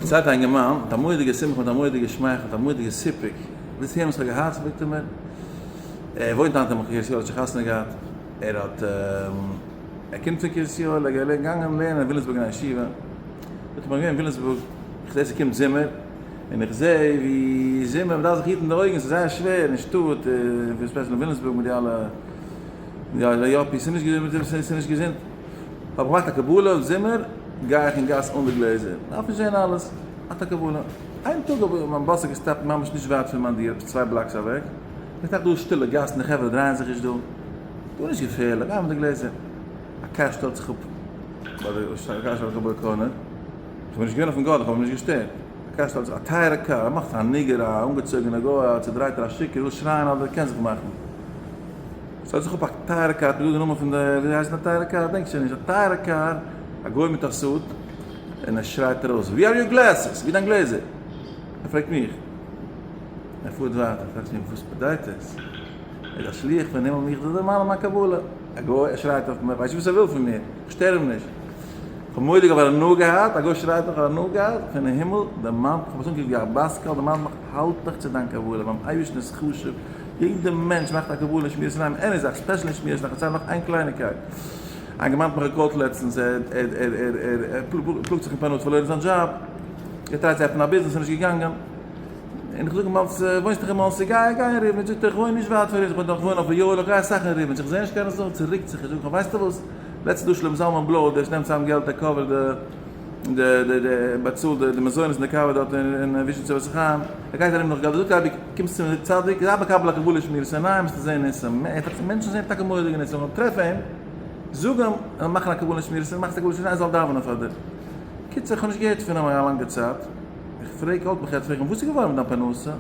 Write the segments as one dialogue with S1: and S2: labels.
S1: פארציילט א אינגערמאן מיט א מורא'דיגע שמחה מיט א מורא'דיגע שמייכל מיט א מורא'דיגע סיפוק, ווילסט הערן וואס כ'האב געהאט? זאגט ער מיר, ער וואוינט היינט אין קרית יואל, האט שוין חתונה געהאט, ער האט ער קומט פון קרית יואל, ער איז געגאנגען לערנען אין וויליאמסבורג אין א ישיבה, זאגט ער מיר, כ'בין געווען אין וויליאמסבורג, איך זעה ס'קומט זומער, און איך זעה ווי זומער מ'דארף זיך היטן די אויגן, ס'איז זייער שווער אין שטאט, special אין וויליאמסבורג מיט די אלע די אלע yuppies, ס'איז נישט געזונט. האב איך געמאכט א קבלה אויף זומער גיי איך אין גאס אן די גלעזער, מ'דארף נישט זען אלעס, האט א קבלה. איין טאג האב איך מיין באס האט געסטאפט ממש נישט ווייט פון מיין דירה, עפעס צוויי blocks אוועק, איך טראכט דא איז שטילע גאסן די חברה דרייען זיך נישט דא, דא איז נישט געפערליך, גיי מיט די גלעזער. א קאר שטעלט זיך אפ ביי די א קאר שטעלט זיך אפ ביי די corner, איך בין נישט געווען אויפן גארד איך האב אים נישט געשטערט, א קאר שטעלט זיך, א טייערע קאר, ער מאכט א nigger א אנגעצויגענע גוי א צודרייטער א שיכור וויל שרייען אדער קען זיך מאכן. ס'האט זיך אפ א טייערע קאר, האט מיר געזאגט די נאמען פון די, ווי הייסט די טייערע קאר? דענק שוין נישט, א טייערע קאר, א גוי מיט א suit, און ער שרייט ארויס, where are your glasses? ווי דיין גלעזער? ער פרעגט מיך. ער פארט ווייטער, פרעגט מיך וואס באדייט עס? ער איז א שליח פון הימל מיך צו דערמאנען מיין קבלה. א גוי, ער שרייט אויף מיר, ווייסט וואס ער וויל פון מיר? איך שטער אים נישט. איך האב מורא'דיג אבער הנאה געהאט, א גוי שרייט מיך, איך האב הנאה געהאט, פון הימל דערמאנט מיך, איך האב עס אנגעקוקט ווי א בת קול, דערמאנט מיך, האלט דיך צו דיין קבלה, ביים אייבערשטן איז חשוב, יעדע מענטש מאכט א קבלה אין שמירת עיניים, any זאך, special אין שמירת עיניים, כ'דערצייל נאך איין קלייניקייט, א אינגערמאן האט מיך געקאלט לעצטנס, ער פלאגט זיך אין פרנסה, פארלוירן זיין דזשאב, ער טרייט צו עפענען א ביזנעס, ס'איז נישט געגאנגען, און איך זאג אים אלץ, וואוינסט דאך אין מאנסי, גיי גיי אין ריבניץ, זאגט ער, איך וואוין נישט ווייט פון ריבניץ, איך וואוין אויף ויואל, איך גיי אסאך אין ריבניץ, איך זע נישט קיינער זאל, צוריקט זיך, איך זאג אים, ווייסטו וואס, לעצטנס דא שלמה זלמן בלוי, דער וואס נעמט צוזאם געלט, ער cover ט די. די די די באצאלט די מזונות און די קאווע דארט אין וויזשניצער בית החיים, ער גייט ארום נאך געלט, ער זאגט אייביג קומסט צום צדיק זיי מקבל א קבלה שמירת עיניים וועסטו זען ניסים, מענטשן זען טאקע מורא'דיגע ניסים, און טרעף אים, זאג אים ער זאל מאכן א קבלה שמירת עיניים, מאכסט א קבלה שמירת עיניים ער זאל דאווענען פאר דיר. קיצור איך האב נישט געהערט פון אים א לאנגע צייט, איך פרעג האלט מיך יעצט פרעג איך אים וואס איז געווארן מיט דיין פרנסה?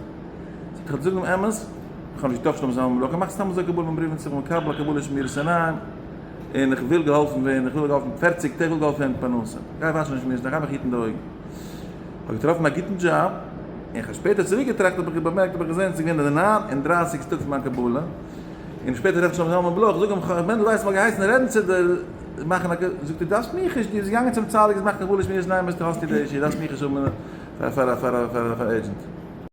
S1: זאגט ער איך וועל זאגן דעם אמת, איך האב נישט געטראפן שלמה זלמן בלוי, איך מאך סתם אזוי קבלה ביים ריבניצער, איך בין מקבל א קבלה שמירת עיניים, און איך וויל געהאלפן ווערן, איך וויל געהאלפן פערציג טעג, איך וויל געהאלפן ווערן מיט פרנסה, גיי וואש נישט מיר, גיי מיך היטן די אויגן. איך האב געטראפן א גוטן דזשאב, און איך האב שפעטער צוריק געטראכט האב איך באמערקט האב איך געזען ס'איז געווען די 39 טאג פון מיין קבלה, און שפעטער טרעף איך שלמה זלמן בלוך, זאג אים, מענדל ווייס מ'האט געהייסן רעדן צו דיר, מאכן א, זאגט ער דארפסט מיך נישט, דו ביסט געגאנגען צום צדיק, געמאכט קבלה שמירת עיניים, האסטו די אישי, דארפסט מיך נישט האבן פאר פאר פאר פאר agent.